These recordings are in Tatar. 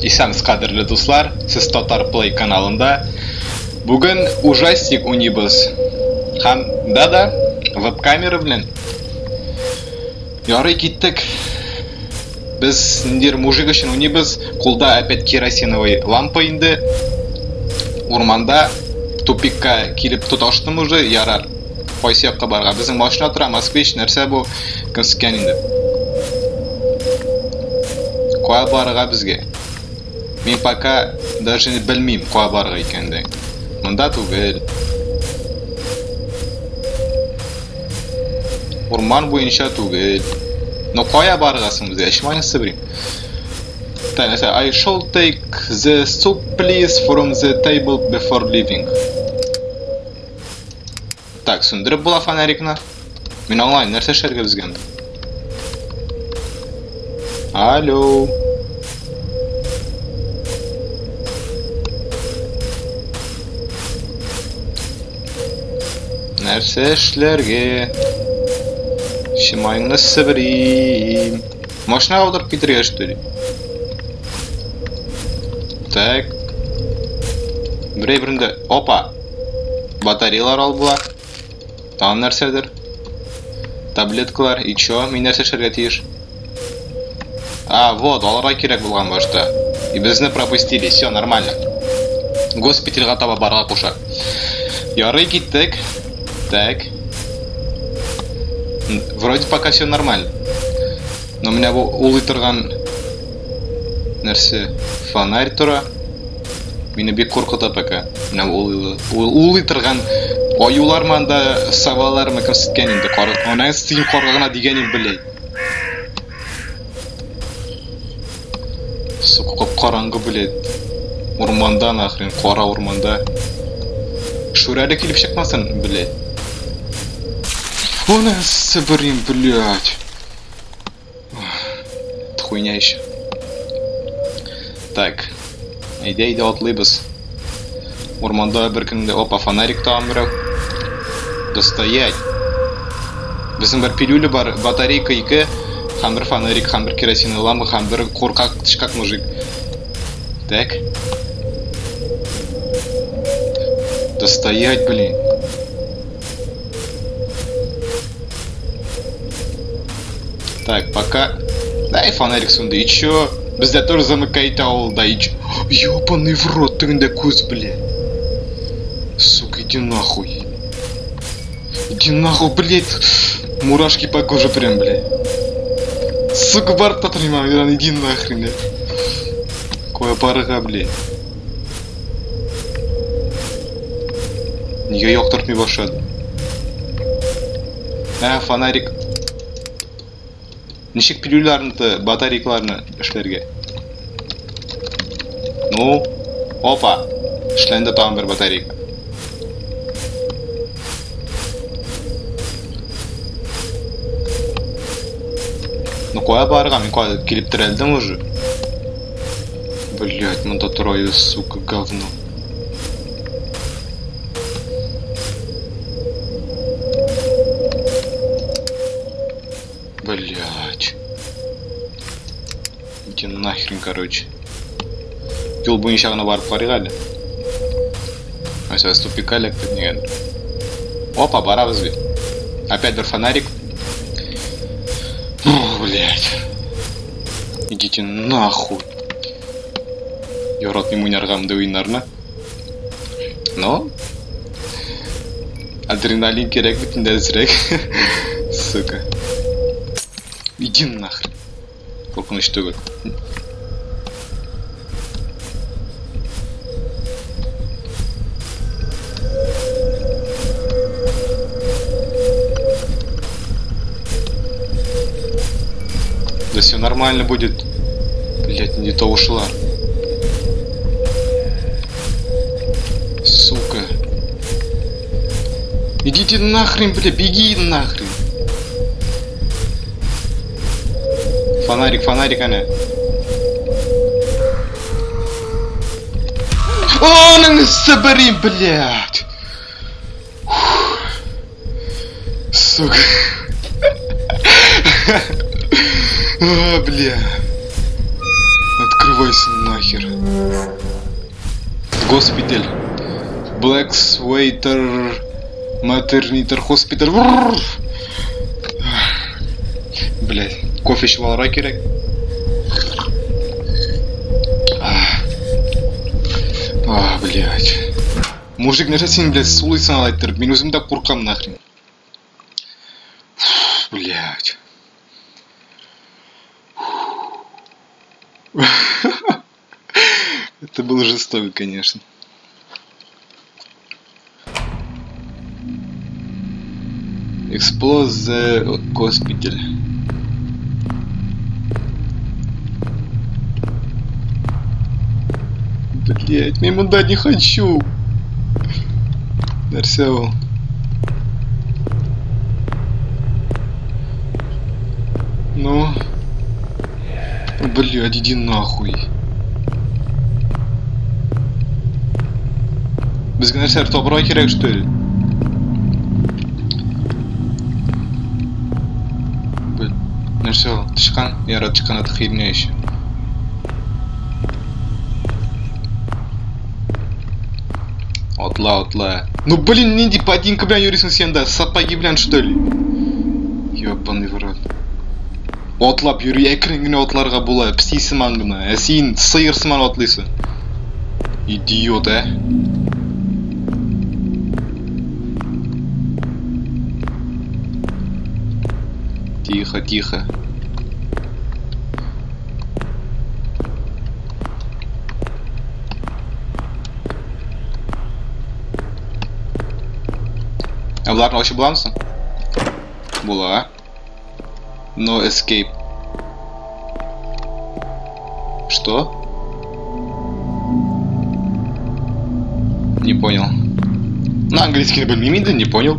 Исәнмесез, кадерле дуслар, сез Татар Play каналында. Бүген ужастик уйныйбыз. Һәм да-да, веб-камера белән. Ярый, киттек. Без ниндидер мужик өчен уйныйбыз. Кулда опять керосиновый лампа инде. Урманда тупикка килеп тоташтым уже, ярар. Кайсы якка барырга? Безнең машина тора, Москвич, нәрсә бу? Кем сиккән инде? Кая барырга безгә? Мин пока даже белмим, кая барырга икәнен. Монда түгел. Урман буенча түгел. Но кая барырга соң безгә? Эчмәне сыбрим. Так, нәрсә? I shall take the soup please from the table before leaving. Так, сүндереп була фонарикны. Мин аңлайм, нәрсә эшләргә безгә анда? Алло. Нәрсә эшләргә? Чимайыңны себерим. Машинага утырып китергә, что ли? Так. Берәй берендә... Опа! Батареялар алып була. Тагын нәрсәдер? Таблеткалар. И чё? Мин нәрсә эшләргә тиеш? А, вот, аларга кирәк булган башта. И безне пропустили. Все, нормально. Госпитальгә таба барырга куша. Ярый, киттек. Так. Вроде пока все нормально. Но менә бу улый торган нәрсә, фонарь тора. Мине бик куркыта пока. Менә улый торган аюлармы анда, совалармы, кем ситкән инде, кар. Ана син карга гына дигән инде, блядь. Сука, кап-караңгы, блядь. Урманда нахрен, кара урманда. Шүрәле килеп чыкмасын, блядь. Аны сыбырым, блядь. Хуйня еще. Так. Әйдә, әйдә, атлыйбыз. Урманда бер кемдә... Опа, фонарик тагын берәү. Да стоять. Безнең бер пилюля бар, батарейка 2, һәм бер фонарик, һәм бер керосиновый лампа, һәм бер куркак тычкак мужик. Так. Да стоять, блин. Так, пока... Дай фонарик сүнде. И чё? Бездә тоже замыкает авылда. И чё? Ёбаный в рот, тегендә күз, блядь. Сука, иди нахуй. Иди нахуй, блядь. Мурашки по коже прям, блядь. Сука, барып та тормыйм, иди нахрен, блядь. Кая барырга, блядь. Нигә яктыртмый башлады? Ә, фонарик. Ничек пилюлярны, батарейкаларны эшләргә? Ну, опа. Эшләнде тагын бер батарейка. Ну, кая барырга? Мин кая килеп терәлдем уже. Блять, монда трое, сука, говно. Блять. Иди нахрен, короче. Юл буенча гына барып карыйк әле. Нәрсә, тупикка эләктек дигән. Опа, барабыз бит. Опять бер фонарик. Блять. Идите нахуй. Яратмыйм уйнарга мондый уеннарны. Но адреналин кирәк бит инде әзрәк. Сука. Иди нахрен. Куркыныч түгел. Да все нормально будет. Блять, не то ушла. Сука. Идите нахрен, бля, беги нахрен. Фонарик, фонарик, она. О, собери, блядь. Сука. А, бля. Открывайся нахер. Госпиталь. Black Sweater Maternity Hospital. Блять, кофе эчеп алырга кирәк. А, блять. Мужик, нәрсә син, блядь, сулыйсың алай иттереп? Мин үзем дә куркам нахрен. Блять. Это было жестоко, конечно. Explore the hospital. Блять, мимо да не хочу. Нәрсә ул? Ну, блядь, иди нахуй. Безгә нәрсәләр табырга кирәк, что ли? Нәрсә ул? Тычкан? Ярар, тычкан это херня еще. Атла, атла. Ну блин, нинди ботинка белән йөрисең син дә? Сапоги белән, что ли? Ёбаный в рот. Атлап йөри, әкрен генә атларга була, песи сыман гына. Ә син сыер сыман атлыйсың. Идиот, ә? Тихо, тихо. Ә боларны ачып буламы соң? Була. No escape. Что? Не понял. На английский белмим инде, не понял.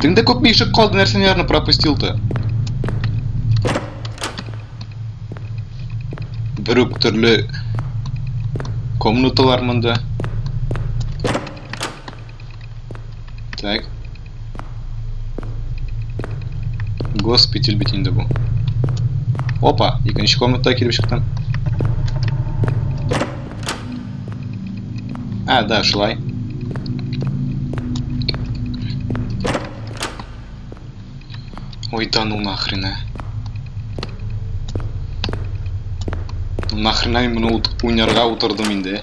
Тегендә күпме ишек калды, нәрсәне наверное пропустил-то. Бер үк төрле комнаталар монда. Так. Госпиталь бит инде бу. Опа, икенче комнатага килеп чыктым. А, да, шулай. Ой, да ну нахрен, а. Нахрена мин моны уйнарга утырдым инде.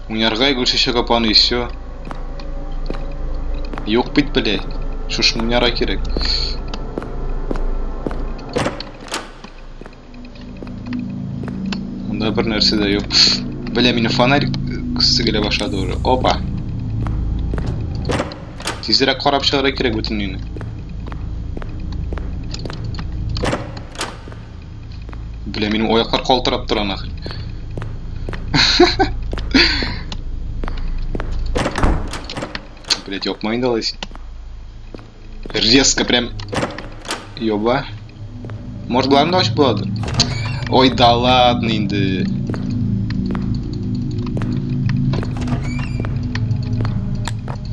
Уйнарга Гөлчәчәк апаны и все. Юк бит, блядь. Шушыны уйнарга кирәк. Монда бер нәрсә дә юк. Бля, мине фонарь сыгыла башлады уже. Опа. Тизрәк карап чыгарга кирәк бөтен өйне. Бля, минем аяклар калтырап тора нахрен. Блять, ёпма инде алай син. Резко прям. Ёба. Может, главное ачып буладыр? Ой, да ладно инде.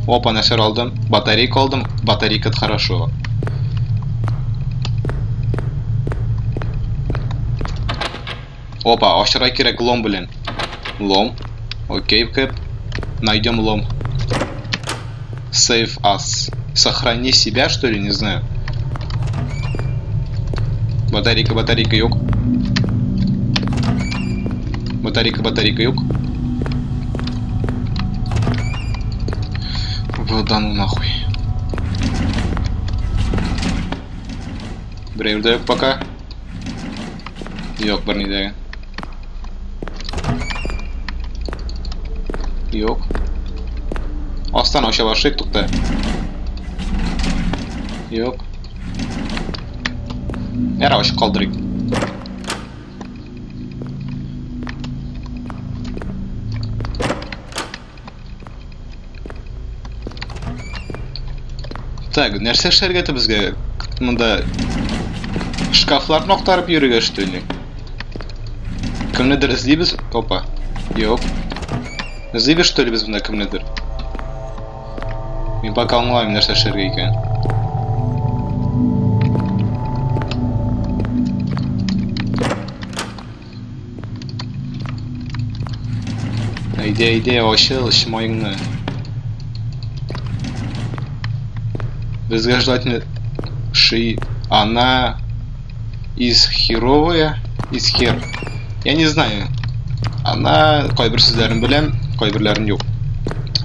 Опа, нәрсә алдым? Батарейка алдым. Батарейка это хорошо. Опа, ачырга кирәк лом белән. Лом. Окей, кэп. Найдем лом. Save us. Сохрани себя, что ли, не знаю. Батарейка, батарейка, юк. Батарейка, батарейка, юк. Да ну нахуй. Берәү дә юк пока. Юк, берни дә. Юк. Астан ача башлыйк, тукта. Юк. Яра, ачып калдырыйк. Так, нәрсә эшләргә итә безгә? Монда шкафларны актарып йөрергә, что ли? Кемнедер эзлибез? Опа. Юк. Эзлибез, что ли, без монда кемнедер? Мин пока аңламыйм нәрсә эшләргә икән. Әйдә, әйдә, ачыл, чмайыңны. Безгә желательно ши. Она из херовая, из хер. Я не знаю. Она кайбер сүзләрен беләм, кайберләрен юк.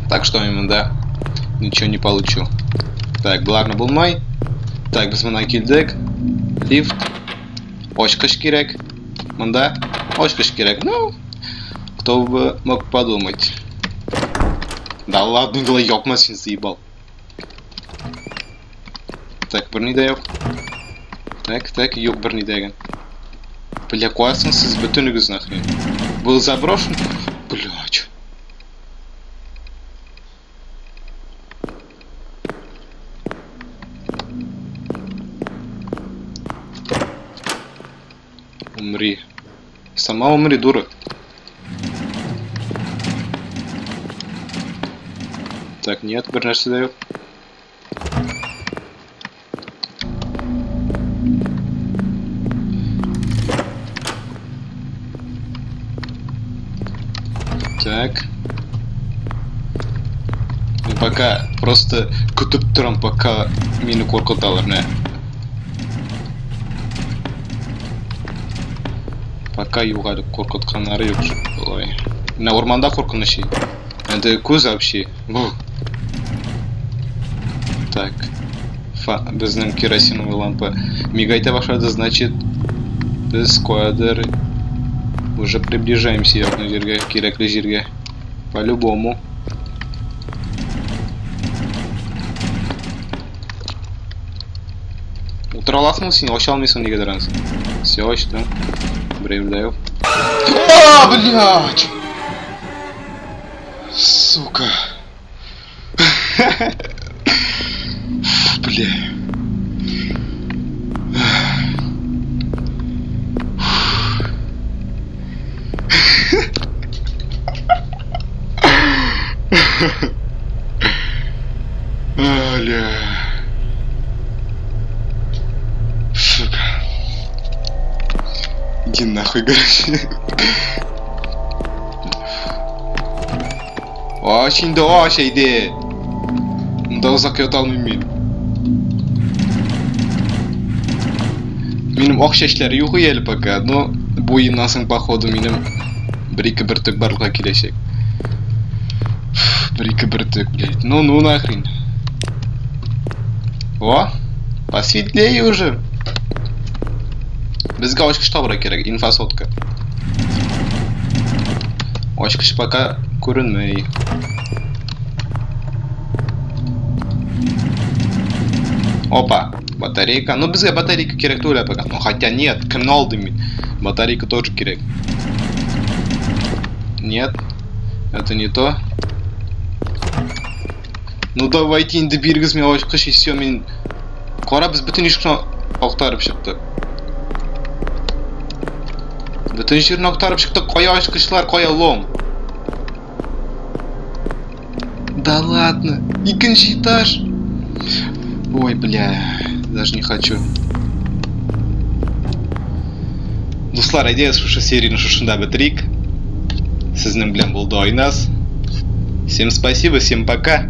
Так что мин монда ничего не получу. Так, боларны булмай. Так, без монда килдек. Лифт. Ачкыч кирәк. Монда ачкыч кирәк. Ну, кто бы мог подумать. Да ладно, инде япма син, заебал. Так, берни дә юк. Так, так, юк берни дә икән. Бля, куясың сез бөтенегез нахрен. Был заброшен? Блядь. Умри. Сама умри, дура. Так, нет, бер нәрсә дә юк. Так. Мин пока просто көтеп торам, пока мине куркыталар, менә. Пока юк әле куркытканнары юк. Ой. Менә урманда куркыныч. Инде күз вообще. Бу. Так. Безнең керосиновый лампа мигайта башлады, значит, без каядыр уже приближаемся якын җиргә, кирәкле җиргә. По-любому. Утыра аласыңмы син? Ача алмыйсың нигәдер анысы. Все, ачтым. Берәү дә юк. А, блядь! Сука. Бля. Бля. Сука. Иди нахуй, короче. Ач инде, ач әйдә. Монда озак ята алмыйм мин. Минем ак чәчләр юк әле пока, но бу уеннан соң, походу, минем бер-ике бөртек барлыкка киләчәк. Бер-ике бөртек, блядь. Ну, ну нахрен. О, посветлее уже. Безгә ачкыч табырга кирәк, инфосотка. Ачкыч пока күренми. Опа, батарейка. Ну, безгә батарейка кирәк түгел пока. Ну, хотя нет, кемне алдым мин? Батарейка тоже кирәк. Нет, это не то. Ну, давайте инде бирегез миңа ачкыч, и все, мин... Кара, без бөтен ишекне актарып чыктык. Бөтен җирне актарып чыктык. Кая ачкычлар, кая лом? Да ладно, икенче этаж. Ой, бля, даже не хочу. Дуслар, әйдәгез шушы серияне шушында бетерик. Сезнең белән булды Айназ. Всем спасибо, всем пока.